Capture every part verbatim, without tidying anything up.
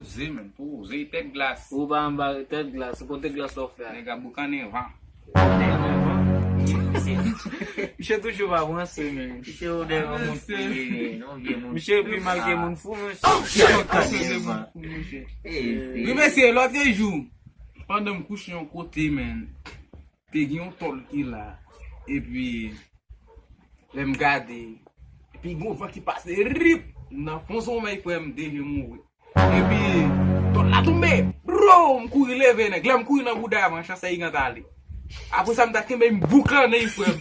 Poze, men, poze, tèt glas. Ou pa anba tèt glas, ou kote glas w fè a? Nèg ap boukannen van. Misye toujou pa panse, men. Misye ou de yon moun fou, men. Misye pi mal ke moun fou, men. Wi, mesye, lòt jou, pandan m kouche yon kote, men, te gen yon tòl ki la. Epi, lè m gade, epi gon van ki pase, rip, nan fon sonmèy, frè m, deje mouri. Epi, tòl la tonbe. Bro, m kouri leve nèg. Lè m kouri nan bouda van, chans a igan t ale. Apre sa, m ta kenbe m boukannen, frè m.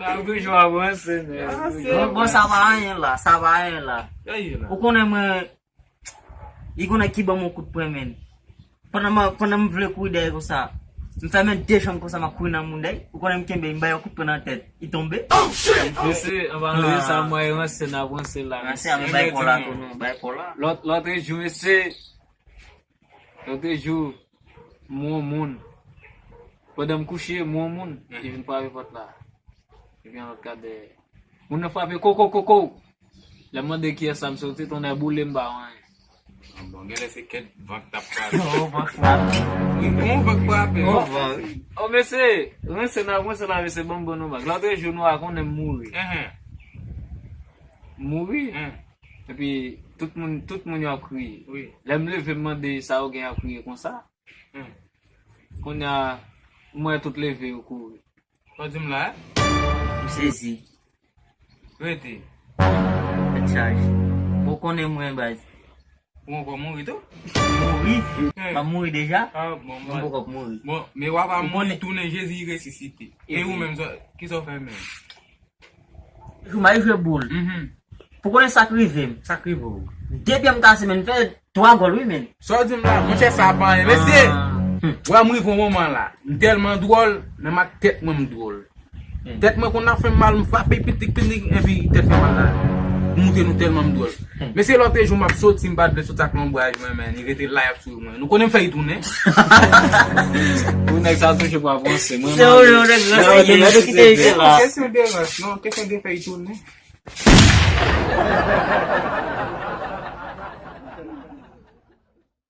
Ou toujou avanse, men. Bon, bon, sa pa anyen la, sa pa anyen la. Ou konnen mwen, li konnen ki ban m yon kout pwen, men. Pandan m, pandan m vle kouri dèyè konsa, m fè men de janm konsa, m ap kouri nan moun dèyè. Ou konnen m kenbe, m bay yon kout pwen nan tèt. Li tonbe. Mesye, anba nou sa, mwen ranse n ap ranse la. Ranse a, men bay kò la tou, non, bay kò la. Lòt, lòt jou, mesye, lòt jou, m wè yon moun. Pandan m kouche, m wè yon moun. Li vin frape pòt la. Li gen lòt kat dèyè. Moun nan frape koko koko. Lè m mande kiyès sa, m soti, tonnè boule m pa wè anyen. Bon, genlè se kèk van k t ap frape. Yon van k frape. Wi, yon van k frape. Yon van, wi. O mesye, ranse n ap ranse la, mesye, ban m bon nou bak. Lòt jou nou a konnen m mouri. M mouri. Epi tout moun, tout moun yo ap kriye. Lè m leve m mande sa yo gen ap kriye konsa. Kounye a, m wè tout leve yo kouri. Sa w di m la? M sezi. Rete. Tèt chaje. Ou konnen mwen baz. Ou ankò mouri tou? Mouri? M ap mouri deja? Ah, bon, m poko mouri. Bon, men w ap mouri tounen, Jezi resisite. E ou menm, kisa w fè menm? Jou m al jwe boul. Pou konnen sa k rive m. Sa k rive w? De pye m kase, men m fè twa gòl, wi, men. Sa w di m la, monchè, sa pa anyen. Mesye, wè m rive yon moman la. M tèlman dwòl, menm ak tèt mwen m dwòl. Tèt mwen konn ap fè m mal, m frape pitik pitik, epi tèt fè mal la. M montre nou tèlman m dwòl. Mesye, lòt jou m ap soti, m pa t vle soti ak lonbraj mwen, men li rete la, y ap swiv mwen. Nou konnen m fè y tounen. Pou nèg sa toujou pa panse. Mwen, se ou, yon nèg ranse, nèg kite isit la. Kesyon de rans, non, kesyon de fè y tounen.